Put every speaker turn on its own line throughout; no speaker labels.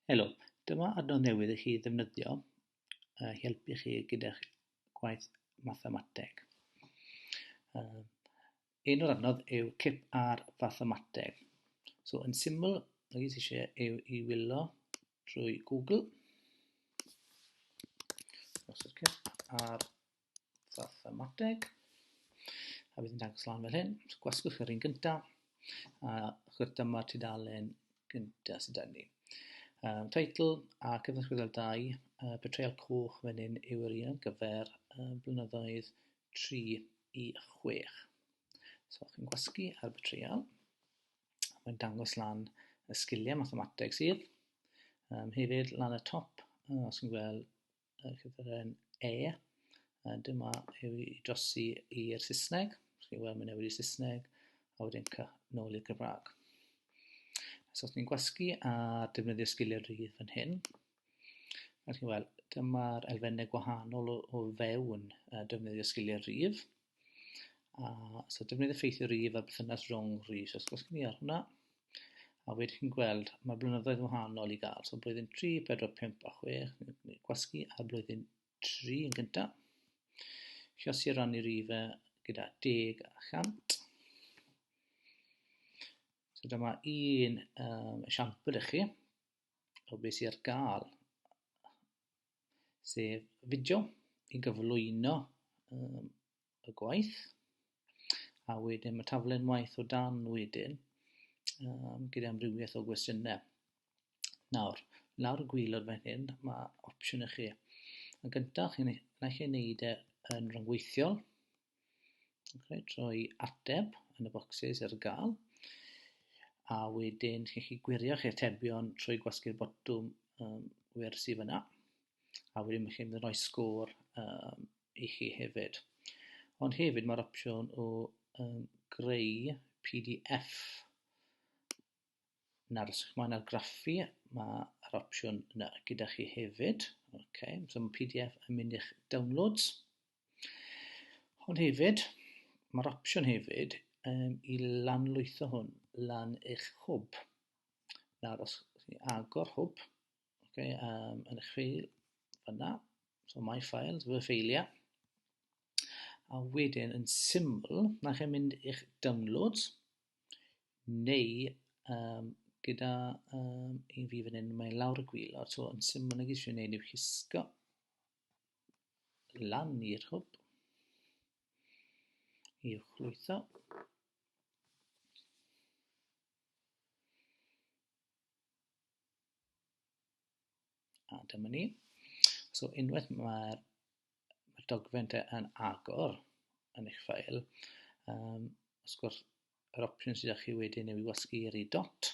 Helo, dyma adnodd newydd i chi ddefnyddio i helpu chi gyda'ch gwaith mathemateg. Enw'r adnodd yw Cip ar Fathemateg. So yn syml, na gyd sydd eisiau yw i wylo drwy Google. Os yw'r Cip ar Fathemateg. A bydd yn dangos lan fel hyn. So gwasgwch yr un gyntaf, a chwrs dyma'r tudalen gyntaf sydd 'da ni. Teitl a cyfnod chwilio 2, petreal coch fan hyn yw'r un ar gyfer blynyddoedd 3 i 6. So chi'n gwasgu ar petreal, mae'n dangos lan y sgiliau mathemateg sydd. Hefyd lan y top, os chi'n gweld llythyren E, dyma yw i drosi i'r Saesneg. Chi'n gweld mae'n newid i Saesneg, a wedyn C nôl i'r Gymraeg. So os ni'n gwasgu ar defnyddio sgiliau rhydd fan hyn, a chi'n weld dyma'r elfennau gwahanol o fewn defnyddio sgiliau rhif. A, so defnyddio ffeithiau rhif a'r berthynas rhwng rhif. So os gwasgu ni ar hwnna, a wedyn chi'n gweld mae blynyddoedd wahanol i gael. So blwyddyn 3, 4, 5 a 6, ni'n gwasgu ar blwyddyn 3 yn gyntaf. Lluosi rannu rifau gyda 10 a 100. So dyma un esiampl i chi o beth sydd ar gael, sef fideo i gyflwyno y gwaith, a wedyn mae taflen waith o dan wedyn gyda amrywiaeth o gwestiynau. Nawr, lawr y gwaelod fan hyn, mae opsiwn i chi. Yn gyntaf, chi'n naill ai wneud e yn rhyngweithiol, okay, trwy ateb yn y bocsys ar gael, a wedyn chi'n gallu gwirio eich atebion trwy gwasgu'r botwm wyrdd sydd fyna, a wedyn chi'n mynd i roi sgôr i chi hefyd. Ond hefyd mae'r opsiwn o greu PDF. Nawr, os ydych chi'n argraffu, mae'r opsiwn yna gyda chi hefyd. Okay, so mae PDF yn mynd i'ch downloads. Ond hefyd, mae'r opsiwn hefyd i lanlwytho hwn lan eich hwb. Nawr, os chi'n agor hwb, okay, yn eich ffeil fyna, so my files, fy ffeiliau, a wedyn yn syml, na chi'n mynd i'ch downloads, neu gyda un fi fan hyn, mae'n lawr y gwaelod, so yn syml, na gyd sy'n gwneud yw llusgo lan i'r hwb, i uwchlwytho. A dyma ni. So unwaith mae'r dogfen te yn agor yn eich ffael, wrth gwrs, yr opsiwn sydd â chi wedyn yw i wasgu i'r i dot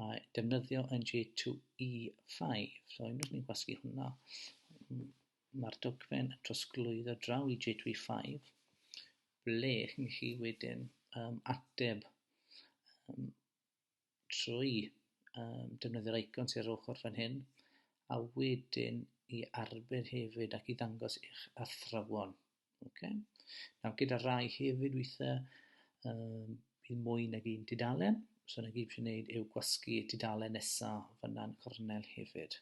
a defnyddio yn J2E5. So unwaith ni'n gwasgu hwnna, mae'r dogfen yn trosglwyddo draw i J2E5, ble chi'n gallu wedyn ateb trwy defnyddio'r icon sydd ar ochr fan hyn, a wedyn i arbed hefyd ac i ddangos i'ch athrawon. Okay. Nawr gyda rai hefyd weithiau bydd mwy nag un tudalen, so na gyd sy'n gwneud yw gwasgu tudalen nesaf fyna'n cornel hefyd.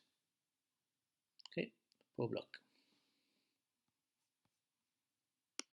Okay. Pob lwc.